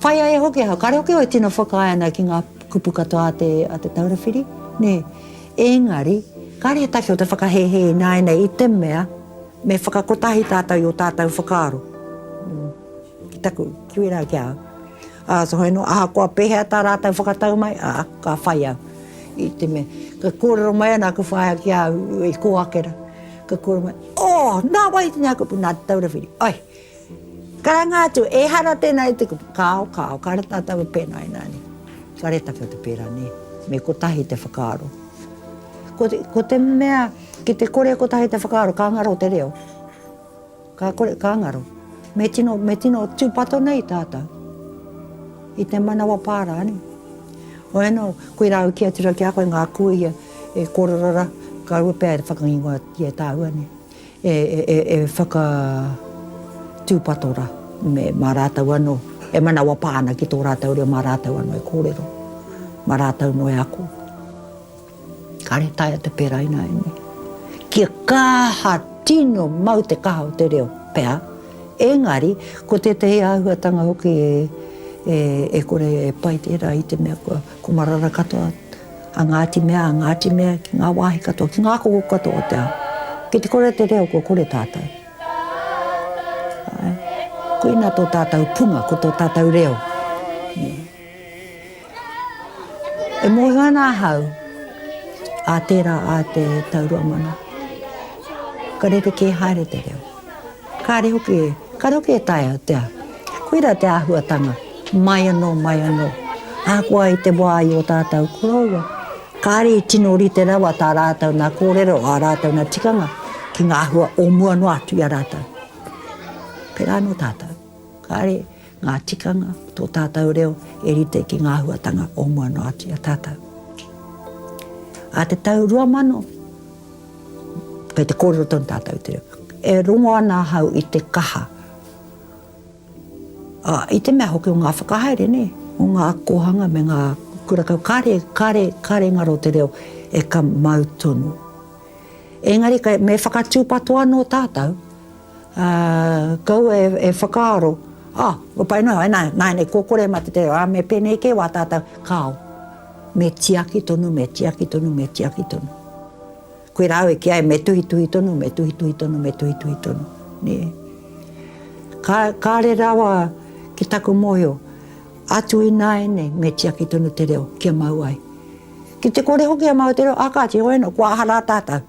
Whai ai hoki ahau, kāre hoki au e tino whakaae ana ki ngā kupu katoa a te, a Te Taura Whiri, nē. Engari, kāre he take o te whakahēhē ināianei i te mea me whakakotahi tātou i ō tātou whakaaro. Ki taku, ki wērā ki a au. Ā, so hoi anō, ahakoa pēhea tā rātou whakatau mai, ā, ka whai au. I te mea, ka kōrero mai ana aku whaea ki a au i kō ake rā, ka kōrero mai, Oh, nā wai tēnei kupu, nā Te Taura Whiri. Ai, karanga atu, ehara tēnā i te kupu. Kāo, kāo, kāre tātou e pēnā ināianei. Kāre take o te pērā, nē. Me kotahi te whakaaro. Ko te, ko te mea, ki te kore kotahi te whakaaro, ka ngaro te reo. Ka kore, ka ngaro. Me tino, me tino tūpato nei tātou. I te manawa pā rānei. Hoi anō, koirā au kī atu rā ki a koe ngā kuia e kōrero rā, ka rua pea e whakangingoatia e tāua nei, e, e, e, e whakatūpato rā, me, mā rātou anō, e manawa pā ana ki tō rātou reo, mā rātou anō e kōrero, mā rātou anō e ako. Kāre taea te pērā ināianei. Kia kaha tino mau te kaha o te reo pea, engari ko tētehi āhuatanga hoki e, e, e kore e pai tērā i te mea kua komarara katoa a Ngāti Mea, a Ngāti Mea ki ngā wāhi katoa, ki ngā koko katoa o te ao. Ki te kore te reo, kua kore tātou. Āe. Koina tō tātou punga, ko tō tātou reo. Nē. E mōhio ana ahau, ā tērā ā te tau 2000, ka rerekē haere te reo. Kāre hoki, kāre hoki e taea te aha. Koirā te āhuatanga, mai anō, mai anō. Ahakoa i te wā i ō tātou koroua, kāre i tino rite rawa tā rātou nā kōrero, ā rātou nā tikanga ki ngā āhua o mua noa atu i a rātou. Pērā anō tātou. Kāre ngā tikanga, tō tātou reo e rite ki ngā āhuatanga o mua noa atu i a tātou. Ā te tau 2000, kei te kōrero tonu tātou i te reo. E rongo ana ahau i te kaha, ā, i te mea hoki o ngā whakahaere, nē, o ngā kōhanga me ngā kura kau, kāre, kāre, kāre ngaro te reo e ka mau tonu. Engari, me whakatūpato anō tātou, Ā, kaua e whakaaro, Ā, kua pai noa, nā, nāianei, kua kore mate te reo, ā, me pēnei kē wā tātou. Kāo. Me tiaki tonu, me tiaki tonu, me tiaki tonu. Koirā au e kī ai, me tuhituhi tonu, me tuhituhi tonu, me tuhituhi tonu. Nē. Kā, kāre rawa ki taku mōhio, atu ināianei, me tiaki tonu te reo kia mau ai. Ki te kore hoki e mau te reo, ā kāti, hoi anō, kua aha rā tātou?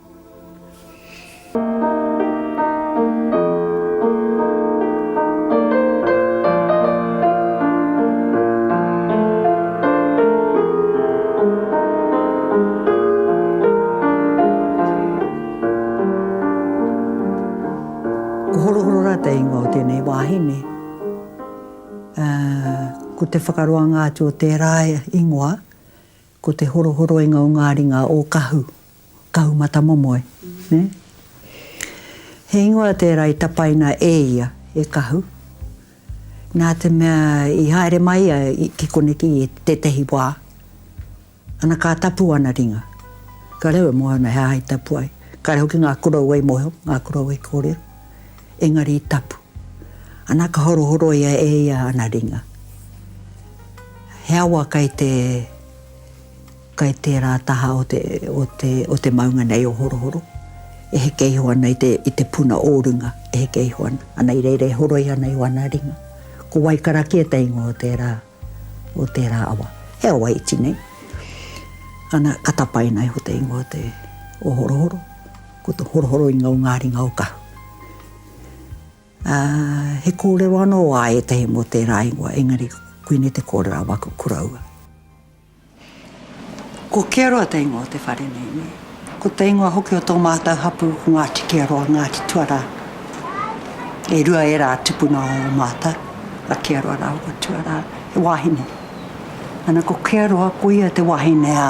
Ko Horohoro rā te ingoa o tēnei wāhine. Ko te whakaroanga atu o tērā ingoa, ko te horohoroinga o ngā ringa o Kahu. Kahumatamomoe, nē? He ingoa tērā i tapaina e ia, e Kahu, nā te mea i haere mai ia ki koneki i tētehi wā, ana ka tapu ana ringa. Kāre au e mōhio ana he aha i tapu ai. Kāre hoki ngā koroua i mōhio, ngā koroua i kōrero. Engari i tapu. Ana ka horohoroia e ia ana ringa. He awa kei te. Kai tērā taha o te, o te, o te maunga nei o Horohoro, e heke iho ana i te, i te puna o runga, e heke iho ana. Ana i reira e horoi ana i wana ringa. Ko Waikarakia te ingoa o tērā, o tērā awa. He awa iti nei. Ana, ka tapaina iho te ingoa o te, o Horohoro. Ko te horohoroinga o ngā ringa o Kahu. Ā, he kōrero anō ā ētahi mō tērā ingoa, engari koinei te kōrero a waku koroua. Ko Kearoa te ingoa o te whare nei, nē? Ko te ingoa hoki o tō mātou hapū ko Ngāti Kearoa, Ngāti Tuarā. E rua ērā tupuna o mātou, a Kearoa rāua ko Tuarā, he wāhine. Ana ko Kearoa, ko ia te wahine a,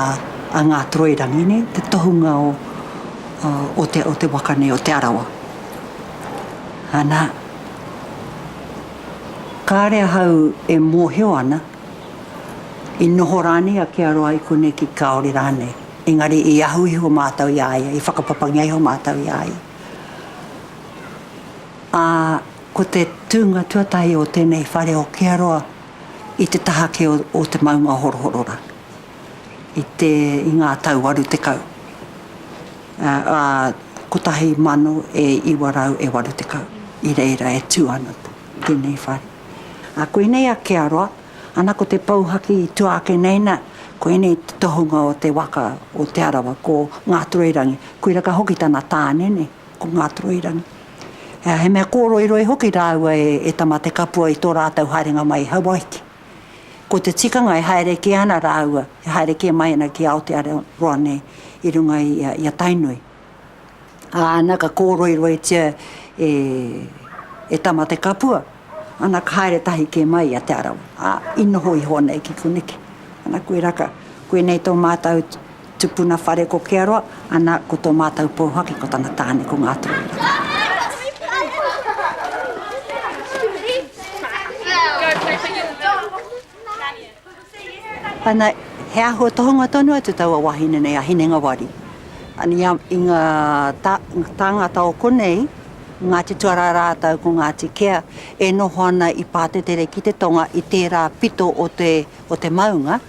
a Ngātoroirangi, nē? Te tohunga o, o, te, o te waka nei, o Te Arawa. Ana, kāre ahau e mōhio ana, I noho rānei a Kearoa i konei ki kāore rānei. Engari i ahu iho mātou i a ia, i whakapapangia iho mātou i a ia. Ā, ko te tūnga tuatahi o tēnei whare o Kearoa. i te taha kē o te maunga Horohoro rā, i te, i ngā tau 80, ā, 1980, i reira e tū ana tēnei whare. Ā, koinei a Kearoa, ana ko te pouhaki i tua ake nei nā, koinei te tohunga o te waka o Te Arawa, ko Ngātoroirangi, koira ka hoki tana tāne nei. Ko Ngātoroirangi. He mea kōroiroi hoki rāua e Tamatekapua i tō rātou haerenga mai i Hawaiki. Ko te tikanga e haere kē ana rāua, e haere kē mai ana ki Aotearoa nei i runga i a Tainui. Ā, ana ka kōroiroitia e Tamatekapua, ana ka haere tahi kē mai i a Te Arawa, ā, i noho iho nei ki koneki. Ana koirā ka, koinei tō mātou Tupuna whare ko Kearoa, ana, ko tō mātou pouhaki ko tana tāne ko Ngātoroirangi. Ana, he āhua tohunga tonu atu taua wahine nei a Hinengawari. Ana, i a, i ngā tā, tāngata o konei, Ngāti Tuarā rātou ko Ngāti Kea, e noho ana i Pātetere ki te tonga i tērā pito o te, o te maunga,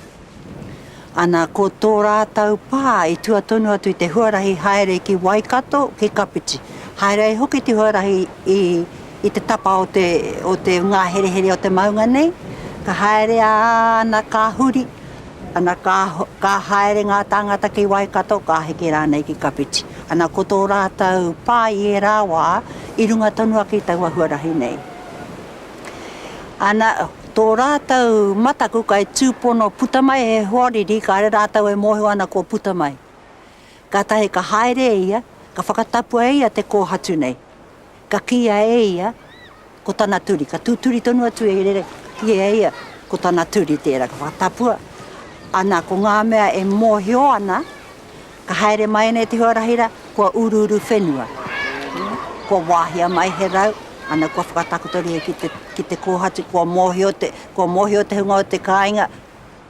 Ana, ko tō rātou pā i tua tonu atu i te huarahi haere ki Waikato, ki Kapiti. Haere ai hoki te huarahi i, i te tapa o te, o te ngāherehere o te maunga nei. Ka haere ā, ana ka huri, ana ka, ka haere ngā tāngata ki Waikato, ka heke rānei ki Kapiti. Ana, ko tō rātou pā i ērā wā, i runga tonu ake i taua huarahi nei. Ana, tō rātou mataku kai tūpono puta mai he hoariri kāre rātou e mōhio ana kua puta mai. Kātahi ka haere ia, ka whakatapua e ia te kōhatu nei. Ka kīia e ia, ko tana turi, ka tūturi tonu atu e rere, ka kīia e ia, ko tana turi tērā, ka whakatapua. Ana, ko ngā mea e mōhio ana, Ka haere mai nei te huarahi ra, kua uruuru whenua. Kua wāhia mai he rau, ana kua whakatakotoria ki te, ki te kōhatu, kua mōhio te, kua mōhio te hunga o te kāinga,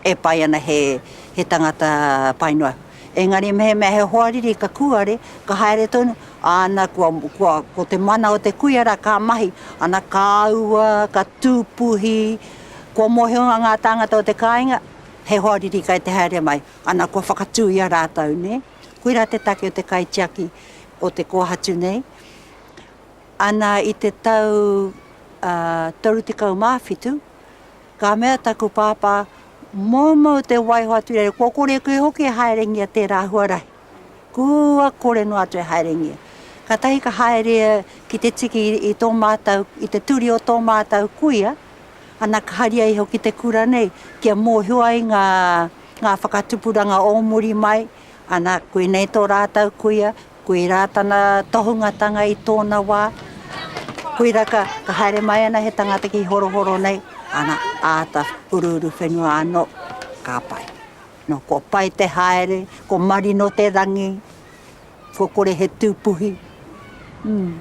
e pai ana he, he tangata pai noa. Engari mehemea he hoariri ka kūare, ka haere tonu, ana kua, kua, ko te mana o te kuia ra ka mahi, ana ka ua, ka tūpuhi, kua mōhio ngā tāngata o te kāinga, he hoariri kai te haere mai. Ana kua whakatū i a rātou, nē. Koirā te take o te kaitiaki o te kōhatu nei. Ana i te tau 37, ka mea taku pāpā, Moumou te waiho atu i reira, kua kore koe hoki e haerengia tērā huarahi. Kua kore noa atu e haerengia. Kātahi ka haere ki te tiki i tō mātou, i te turi o tō mātou kuia, ana ka haria iho ki te kura nei, kia mōhio ai ngā, ngā whakatupuranga o muri mai, ana, koinei tō rātou kuia, koirā tana tohungatanga i tōna wā, koirā ka, ka haere mai ana he tangata ki Horohoro nei, ana, āta uruuru whenua anō, ka pai. Nō, kua pai te haere, kua marino te rangi, Kua kore he tūpuhi. Mm.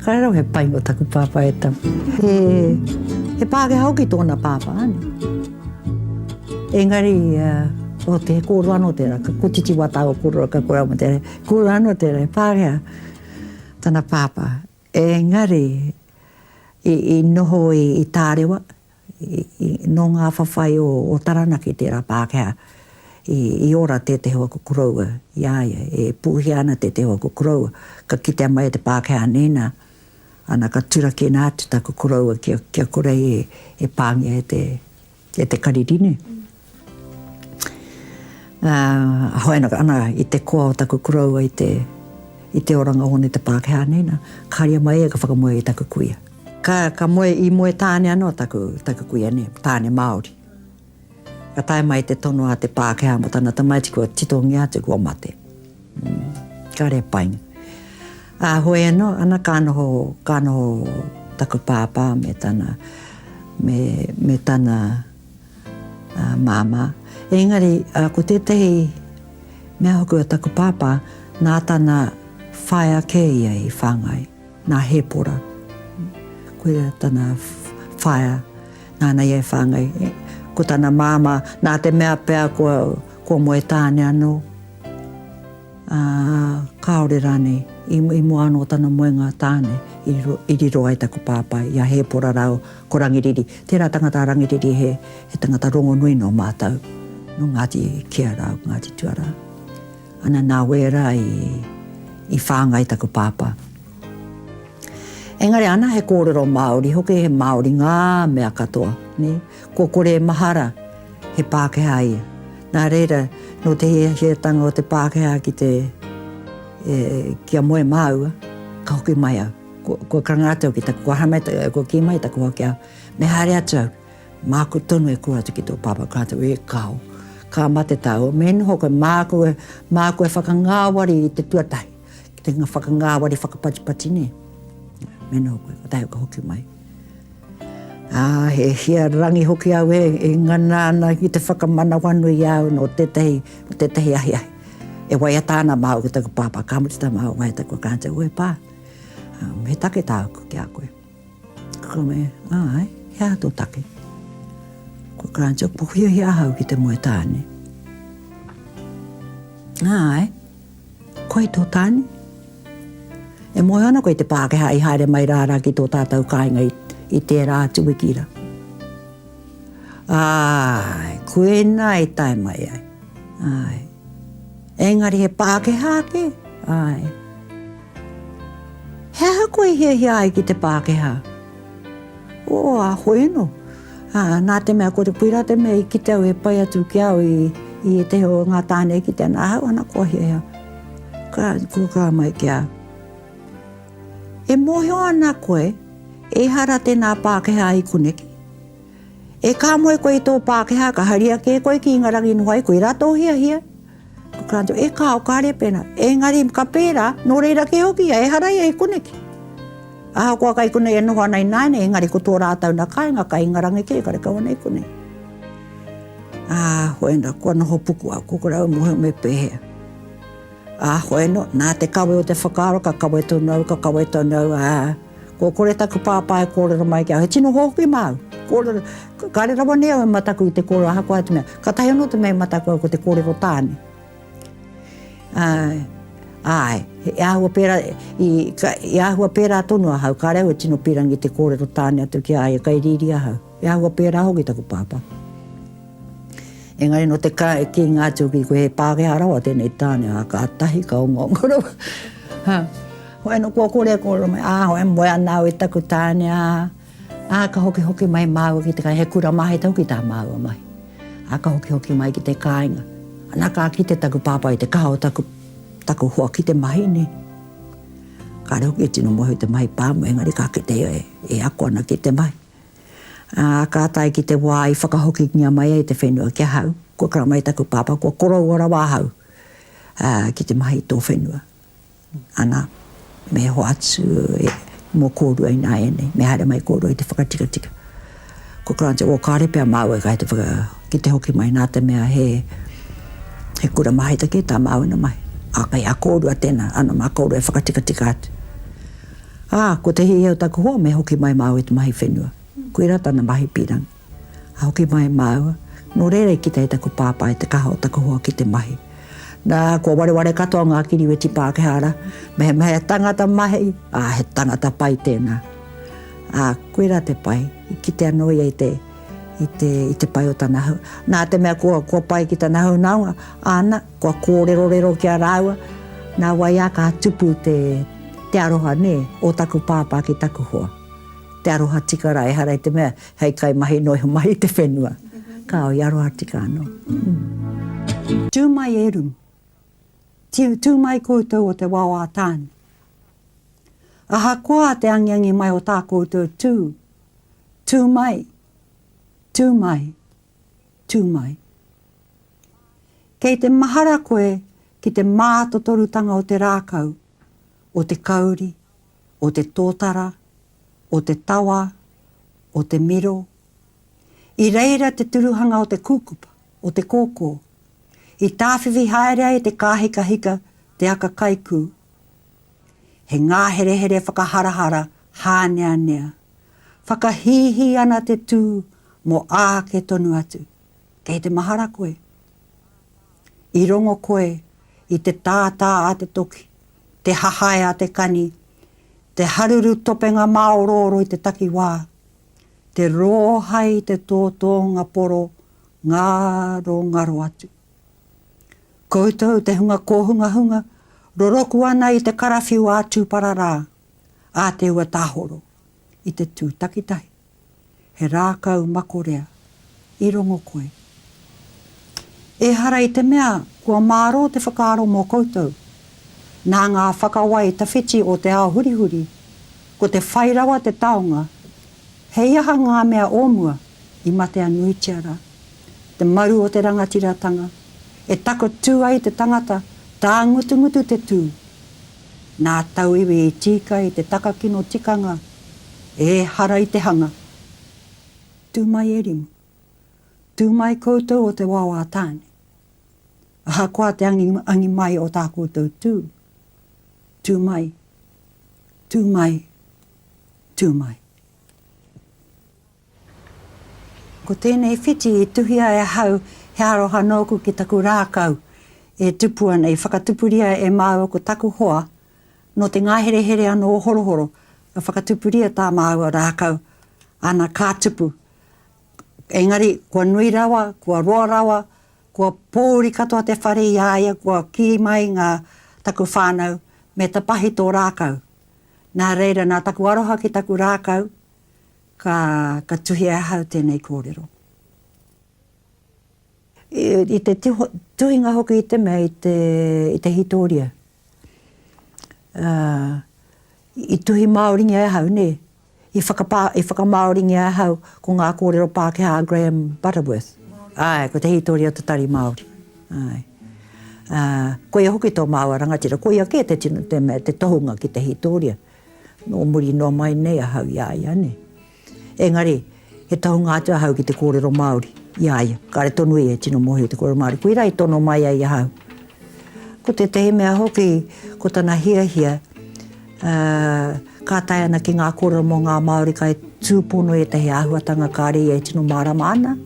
Kāre rawa he pai mō taku pāpā e tama. He, he Pākehā hoki tōna pāpā, ane. Engari, uh, o te kōrero anō tērā, ka kotiti wā tāua kōrero, ka kore au mō tērā. Kōrero anō tērā, he Pākehā tana pāpā. Engari, i, i noho i, i Tārewa, Nō ngā whawhai o Taranaki tērā Pākehā i ora tētehi o aku koroua i a ia, e pūhia ana tētehi o aku koroua, ka kitea mai e te Pākehā nēnā, ana ka turakina atu taku koroua kia kore ai e pāngia e te, e te kariri nē. Ā, hoi ana i te koa o taku koroua i te, i te oranga ōna i te Pākehā nēnā, ka haria mai ia ka whakamoe i taku kuia. Ka, ka moe, i moe tāne anō taku, taku kuia nē, tāne Māori. Ka tae mai te tono a te Pākehā mō tana tamaiti kua titongia atu, kua mate. Mm, kāre e painga. Ā, hoi anō, ana ka noho, ka noho taku pāpā me tana, me, me tana uh, māmā. Engari, uh, ko tētahi mea hoki o taku pāpā, nā tana whaea kē ia i whāngai. Nā Hēpora, koia tana whaea, nāna ia i whāngai. Ko tana māmā, nā te mea pea kua, kua moe tāne anō, ā, kāore rānei, i, i mua anō tana moenga tāne, i riro ai taku pāpā i a Hēpora rāua ko Rangiriri. Tērā tangata a Rangiriri he, he tangata rongonui nō mātou, nō Ngāti Kea rāua ko Ngāti Tuarā. Ana nā wērā i, i whāngai taku pāpā. Engari ana he kōrero Māori hoki, he Māori ngā mea katoa, nē. Kua kore e mahara he Pākehā ia. Nā reira, nō te hiahiatanga o te Pākehā ki te, e, kia moe māua, ka hoki mai au. Kua, kua karanga atu au ki taku, kua haere mai, kua kī mai taku hoa ki a au, me haere atu au, māku tonu e kōrero atu ki tō pāpā, ka atu, e kāo, ka mate tāua, me noho koe, māku e, māku e whakangāwari i te tuatahi, ki te whakangāwari whakapatipati nē. Me noho koe, kotahi ka hoki mai. Ā, he hia rangi hoki au e, e ngana ana ki te whakamanawanui i a au nō tētahi, nō tētahi ahiahi. E waiata ana māua ki taku pāpā, ka mutu tā māua waiata kua kānga ue pā, um, he take tāku ki a koe. Ka mea, āe, he aha tō take? Kua kānga, kua hiahia ahau ki te moe tāne. Āe, koe tō tāne? E mōhio ana koe i te Pākehā i haere mai rā rā ki tō tātou kāinga i, i tērā atu wiki rā. Āe, koinā i tae mai ai. Āe. Engari he Pākehā kē? Āe. He aha koe i hiahia ai ki te Pākehā? Oh, a hoi anō. Ā, nā te mea, ko te koirā te mea i kite au he pai atu ki a au i, i ētehi o ngā tāne e kite ana ahau, ana kua hiahia. Ka, kua kā mai ki a au. E mōhio ana koe, ehara tēnā Pākehā i koneki. E ka moe koe i tō Pākehā, ka haria kē koe ki Ingarangi noho ai, koirā tō hiahia. Ko Grant, e kāo, kāre pēnā. Engari, ka pērā, nō reira kē hoki ia, ehara ia i koneki. Ahakoa kai konei e noho ana ināianei, engari ko tō rātau na kāinga, kai Ingarangi kē, karekau ana i konei. Ā, hoena, kua noho puku au, ko rau mōhio me pēhea. Ā, hoeno, nā te kawe o te whakaaro, ka kawe tonu au, ka kawe tonu au, ā, kua kore taku pāpā e kōrero mai ki au, he tino hoa hoki māu. Kōrero, kāre rawa nei au e mataku i te kōrero, ahakoa te mea, kātahi anō te mea e mataku au ko te kōrero tāne. Āe, āe, he āhua pērā, i, ka, i āhua pērā tonu ahau, kāre au e tino pīrangi te kōrero tāne atu ki a ia, kai rīri ahau. He āhua pērā hoki taku pāpā. Engari nō te ka, kīnga atu ki koe, he Pākehā rawa tēnei tāne, ā, kātahi ka ongaonga rawa. Ha, hoi anō kua kore e kōrero mai, ā, hoi moe ana au i taku tāne, ā, ā, ka hokihoki mai māua ki te kāinga, he kura māhita hoki tā māua mahi. Ā, ka hokihoki mai ki te kāinga. Ana ka kite taku pāpā i te kaha o taku, taku hoa ki te mahi, nē. Kāre hoki e tino mōhio te mahi pāmu, engari ka kite ia e, e ako ana ki te mahi. Ā, ka tae ki te wā i whakahokingia mai ai te whenua ki ahau, kua kara mai taku pāpā, kua koroua rawa ahau, ā, ki te mahi i tō whenua. Ana, me hoatu e, mō kōrua ināianei, me haere mai kōrua i te whakatikatika. Ko Grant, oh, kāre pea māua e kai te whaka, ki te hoki mai nā te mea he, he kura māhita kē tā māua ina mahi. Ā, kei a kōrua tēnā, ana, mā kōrua e whakatikatika atu. Ā, ko te hiahia o taku hoa, me hoki mai māua i te mahi whenua. Koirā tana mahi pīrangi. A hoki mai māua, nō reira i kite ai taku pāpā i te kaha o taku hoa ki te mahi. Nā, kua wareware katoa ngā kiriweti Pākehā rā, mehemea he tangata mahi, ā, he tangata pai tēnā. Ā, koirā te pai, i kite anō ia i te, i te, i te pai o tana hau. Nā te mea kua, kua pai ki tana haunaonga, āna, kua kōrerorero ki a rāua, nā wai ā ka tupu te, te aroha, nē, o taku pāpā ki taku hoa. Te aroha tika rā, ehara i te mea hei kaimahi noa iho mai i te whenua. Kāo, i aroha tika anō. Tū mai e Rum. Tū mai koutou o te wao a Tāne. Ahakoa te angiangi mai o tā koutou tū, tū mai, tū mai, tū mai. Kei te mahara koe ki te mātotorutanga o te rākau, o te kauri, o te tōtara, o te tawa, o te miro. I reira te turuhanga o te kūkupa, o te kōkō. I tāwhiwhi haere ai te kāhikahika, te aka kaikū. He ngāherehere whakaharahara hāneanea. Whakahīhī ana te tū mō āke tonu atu. Kei te mahara koe? I rongo koe i te tātā a te toki, te hahae a te kani, Te haruru topenga māorooro i te takiwā, te rōhai i te tōtōnga poro ngarongaro atu. Koutou te hunga kōhungahunga, roroku ana i te karawhiu ā-tūpararā, ā te ua tāhoro, i te tū takitahi. He rākau makorea, i rongo koe. Ehara i te mea kua mārō te whakaaro mō koutou. Nā ngā whakawai tawhiti o te ao hurihuri, ko te whai rawa te taonga, hei aha ngā mea o mua i matea nuitia rā? Te maru o te rangatiratanga, e takatū ai te tangata, tāngutungutu te tū. Nā tauiwi i tīkai te takakino tikanga, ehara i te hanga. Tū mai e Rimu. Tū mai koutou o te wao a Tāne. Ahakoa te angi mai o tā koutou tū, tū mai, tū mai, tū mai. Ko tēnei whiti i tuhia e ahau he aroha nōku ki taku rākau e tupu ana, i whakatupuria e māua ko taku hoa, nō te ngāherehere anō o Horohoro, ka whakatupuria tā māua rākau, ana ka tupu. Engari, kua nui rawa, kua roa rawa, kua pōuri katoa te whare i a ia, kua kī mai ngā, taku whānau, me tapahi tō rākau. Nā reira, nā taku aroha ki taku rākau, Ka, ka tuhia e ahau tēnei kōrero. I, i te tuhinga hoki i te mea i te, i te hītōria. Uh, i tuhi Māoringia e ahau, nē? I whakapā, i whakamāoringia e ahau ko ngā kōrero Pākehā a Graham Butterworth. Āe, ko te hītōria o te Tari Māori. Āe. Uh, koia hoki tō māua rangatira, koia kē te, tino, te, mea, te tohunga ki te hītōria. Nō muri noa mai nei ahau i a ia, nē. Engari, he tohunga atu ahau ki te kōrero Māori i a ia. Kāre tonu ia e tino mōhio i te kōrero Māori. Koirā i tono mai ai ahau. Ko tētehi mea hoki, ko tana hiahia, ā, ka tae ana ki ngā kōrero mō ngā Māori kai tūpono ētahi āhuatanga kāre ia e tino mārama ana.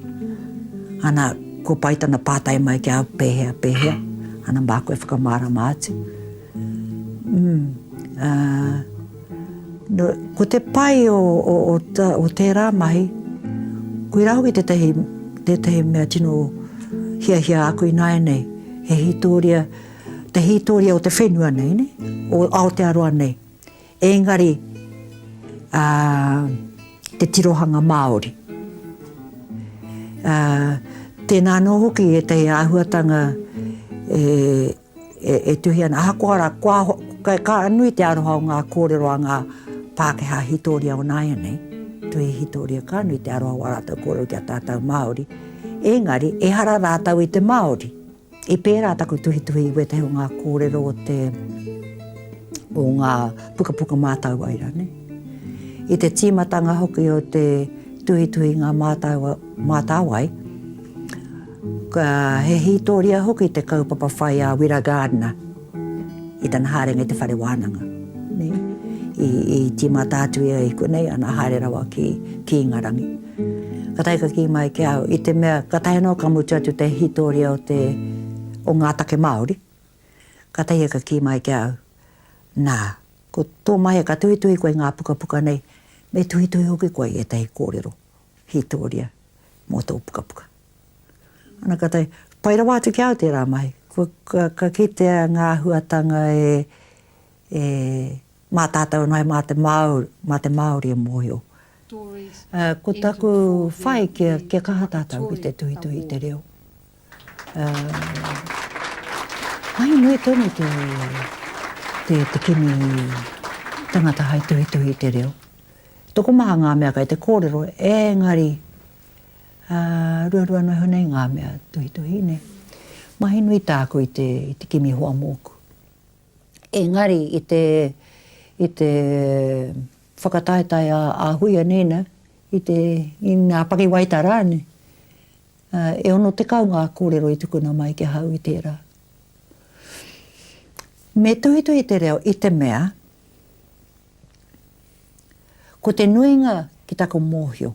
Ana, kua pai tana pātai mai ki a au, pēhea, pēhea. Ana, māku e whakamārama atu. Mm, ā, no, ko te pai o, o, o, ta, o tērā mahi, koirā hoki tētahi, tētahi mea tino hiahia aku ināianei, he hītōria, te hītōria o te whenua nei, ne? O Aotearoa nei. Engari, ā, te tirohanga Māori. Ā, tēnā anō hoki ētahi āhuatanga e, e tuhi ana, ahakoa rā, kua, ka nui te aroha o ngā kōrero a ngā Pākehā hītōria o nāianei, tuhi hītōria, ka nui te aroha o ā rātou kōrero ki a tātou Māori, engari, ehara rātou i te Māori. I pērā taku tuhituhi i wētahi o ngā kōrero o te, o ngā pukapuka mātāwai rānei. I te tīmatanga hoki o te tuhituhi i ngā mātāwai, ka, he hītōria hoki te kaupapa whai a Wira Gardiner i tana haerenga i te whare wānanga. Nē? I, i tīmata atu ia i konei, ana haere rawa ki, ki Ingarangi. Katahi ka kī mai ki a au, i te mea, katahi anō ka mutu atu te hītōria o te, o ngā take Māori, katahi ia ka kī mai ki a au, nā, ko tō mahi ka tuhituhi koe i ngā pukapuka nei, me tuhituhi hoki koe i ētahi kōrero hītōria mō tō pukapuka. Ana ka tae, pai rawa atu ki a au tērā mahi. Kua, ka, ka kitea ngā āhuatanga e, e, mā tātou anō, mā te Māori, mā te Māori e mōhio. Ko taku whai kia, kia kaha tātou ki te tuhituhi i te reo. Mahi nui tonu te, te, te kimi tangata hai tuhituhi i te reo. Tokomaha ngā mea kai te kōrero, engari, ā, ruarua noa iho nei ngā mea tuhituhi, nē. Mahi nui tāku i te, i te kimi hoa mōku. Engari, i te, i te whakataetae a, a Huia Nina, i te, i ngā pakiwaitara, nē, ā, e 60 ngā kōrero i tukuna mai ki ahau i tērā. Me tuhituhi te reo i te mea, Ko te nuinga ki taku mōhio,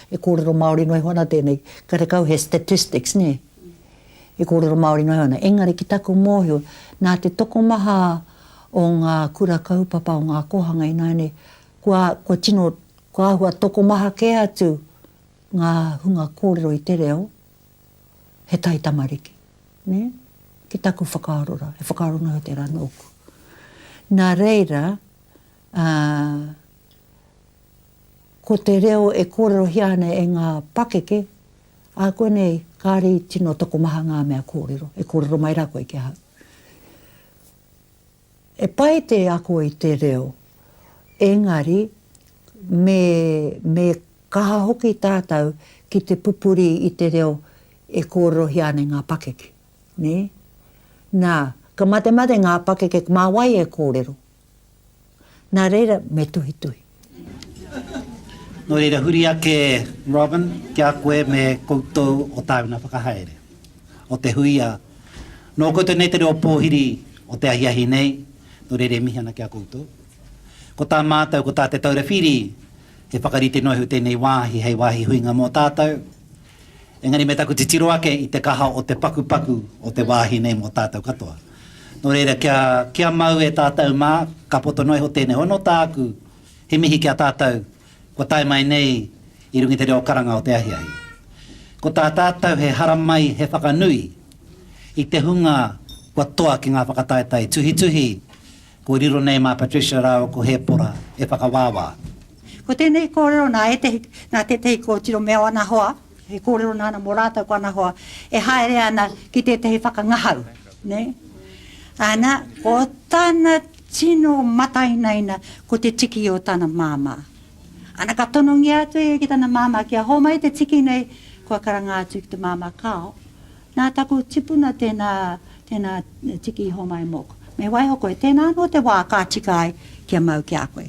e kōrero Māori noa iho ana tēnei, karekau he statistics, nē, e kōrero Māori noa iho ana, engari ki taku mōhio, nā te tokomaha o ngā kura kaupapa, o ngā kōhanga ināianei, kua, kua tino, kua āhua tokomaha kē atu ngā hunga kōrero i te reo, he taitamariki, nē? Ki taku whakaaro rā, he whakaaro noa iho tērā nōku. Nā reira, ā, ko te reo e kōrerohia ana e ngā pakeke, ākuanei kāre i tino tokomaha ngā mea kōrero, e kōrero mai rā koe ki ahau. E pai te ako i te reo, engari me, me kaha hoki tātou ki te pupuri i te reo e kōrerohia ana e ngā pakeke, nē? Nā, ka matemate ngā pakeke mā wai e kōrero? Nā reira, me tuhituhi. Nō reira, huri ake, Robin, ki a koe me koutou o tāuna whakahaere, o te huia. Nō koutou nei te reo pōhiri o te ahiahi nei, nō reira e mihi ana ki a koutou. Ko tā mātou, ko tā Te Taura Whiri, he whakarite noa iho tēnei wāhi hei wāhi huinga mō tātou. Engari me taku titiro ake i te kaha o te pakupaku o te wāhi nei mō tātou katoa. Nō reira, kia, kia mau e tātou mā, ka poto noa iho tēnei hono tāku, he mihi ki a tātou kua tae mai nei i runga i te reo karanga o te ahiahi. Ko tā tātou he haramai, he whakanui i te hunga kua toa ki ngā whakataetae tuhituhi, Kua riro nei mā Patricia rāua ko Hēpora e whakawāwā. Ko tēnei kōrero nā ētehi, nā tētehi kōtiro me ana hoa, he kōrero nāna mō rātou ko ana hoa, e haere ana ki tētehi whakangahau, nē. Ana, ko tana tino matainaina ko te tiki o tana māmā. Ana, ka tonongia atu e ia ki tana māmā kia hōmai te tiki nei, kua karanga atu ki te māmā, Kāo, Nā taku tipuna tēnā, tēnā tiki iho mai mōku. Me waiho koe, tēnā anō te wā ka tika ai kia mau ki a koe.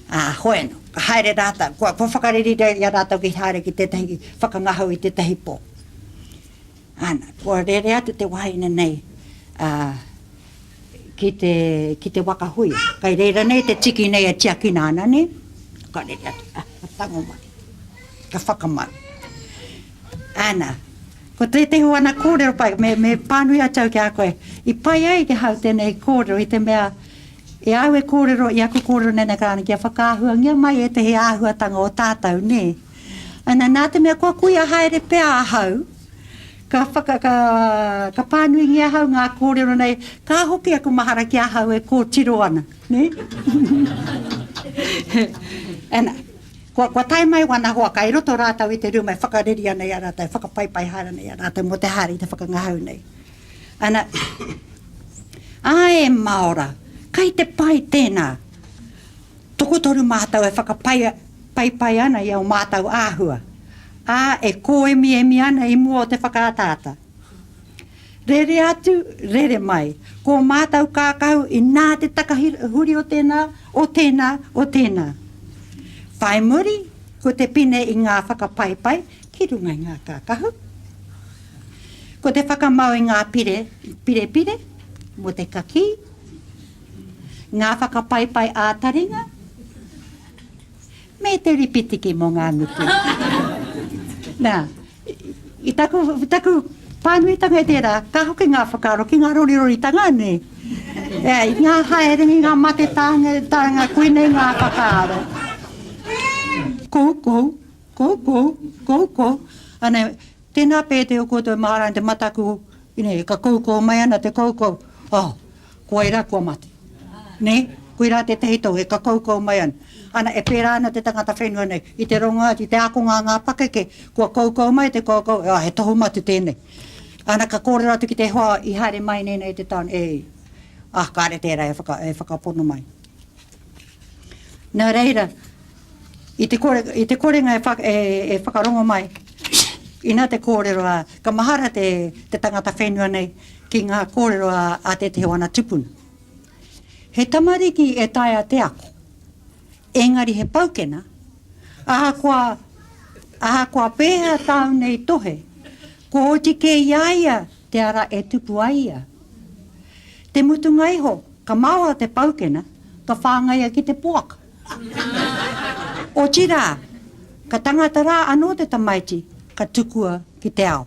Ā, hoi anō, ka haere rātou, kua, kua whakareri i a rātou ki haere ki tētahi whakangahau i tētahi pō. Ana, kua rere atu te wahine nei, ā, ki te, ki te waka huia. Kai reira nei te tiki nei e tiakina ana, nē? Ka rere atu, ā, ka tango mai, ka whakamau. Ana, ko tētehi o ana kōrero pai, me, me pānui atu au ki a koe, i pai ai ki ahau tēnei kōrero i te mea, e au e kōrero i aku kōrero nei nei karanga kia whakaahuangia mai ētehi āhuatanga o tātou, nē. Ana, nā te mea kua kuia haere pea ahau, ka whaka, ka, ka pānuingia ahau ngā kōrero nei, ka hoki aku mahara ki ahau e kōtiro ana, nē. Ana, Kua, kua tae mai wana hoa, kai roto rātou i te rūma e whakareri ana i a rātou, e whakapaipai haere ana i a rātou mō te haere i te whakangahau nei. Ana, Āe Maora, kai te pai tēnā. Tokotoru mātou e whakapai, paipai ana i ō mātou āhua, ā, e kōemiemi ana i mua o te whakaataata. Rere atu, rere mai. Ko mātou kākahu inā te takahuri o tēnā, o tēnā, o tēnā. Whai muri, ko te pine i ngā whakapaipai ki runga i ngā kākahu. Ko te whakamau i ngā pire, pirepire, mō te kakī, ngā whakapaipai ā-taringa, me te ripitiki mō ngā ngutu. Nā, i taku, taku pānuitanga i tērā, ka hoki ngā whakaaro ki ngā roriroritanga, nē. E, i ngā haerenga, i ngā mate tānga, tānga, koinei ngā whakaaro. Koukou, koukou, koukou. Ana, tēnā pē te o koutou e mahara ana te mataku, nē, ka koukou mai ana te koukou, oh, Koirā kua mate. Nē? Koirā tētehi tohu e kakaukau mai ana. Ana, e pērā ana te tangata whenua nei, i te rongo atu, i te ākonga a ngā pakeke, kua kaukau mai te kaukau, ā, he tohu mate tēnei. Ana, ka kōrero atu ki te hoa i haere mai nei nei te tāone, e, ā, kāre tērā e whaka, e whakapono mai. Nā reira, i te kore, i te korenga e, wha, e, e whakarongo mai, inā te kōrero a, ka mahara te, te tangata whenua nei, ki ngā kōrero a tētehi o ana tupuna. He tamariki e taea te ako, engari he paukena, ahakoa, ahakoa pēhea tāu nei tohe, kua oti kē i a ia te ara e tupu ai ia. Te mutunga iho, ka maoa te paukena, ka whāngaia ki te poaka. Otirā, ka tangata rā anō te tamaiti, ka tukua ki te ao.